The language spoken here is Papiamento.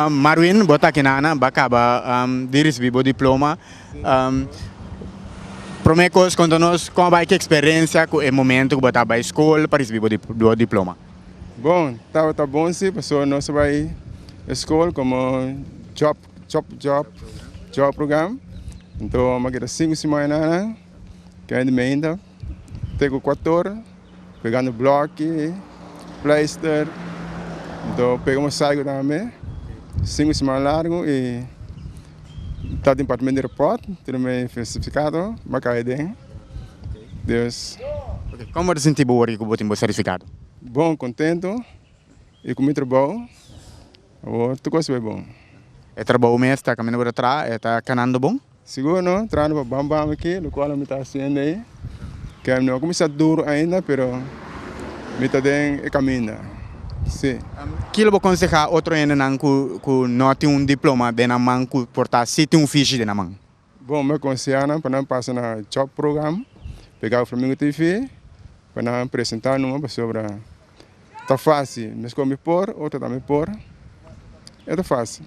Marwin, bo ta aki nan, bo a caba di ricibi bo diploma. Prome cos, conta nos con a bay e experiencia cu e momento cu bo ta bay scol pa ricibi bo diploma. Bon, ta bon si, pasobra nos a bay scol como job program. Anto, m'a keda 5 siman nan, cu di ainda, te cu 4 or, pegando bloki, pleister, anto pega mosaico tambe, 5 siman largo y ta departamento di rapport, tin mi certificado, m'a cay den. Dus. Okay. Con bo ta sinti bo cu bo tin bo certificado? Bon, contento y cu mi trabou, awor tur cos ta bon. E trabou mes ta caminando pa atras, ta canando bon? Sigur no, trahando pa Bam Bam aki, loke mi ta haciendo ey. Cu no a cuminsa duro ainda, pero mi ta den e caminda. Si. Kico bo conseha otro hendenan cu no tin un diploma den nan man, cu por ta si tin un fishi den nan man? Bon, mi conseha pa nan pasa na job program, pega o Flamingo TV, pa nan presenta numa pasobra ta facil, mes cu mi por, otro tambe por. Ta facil.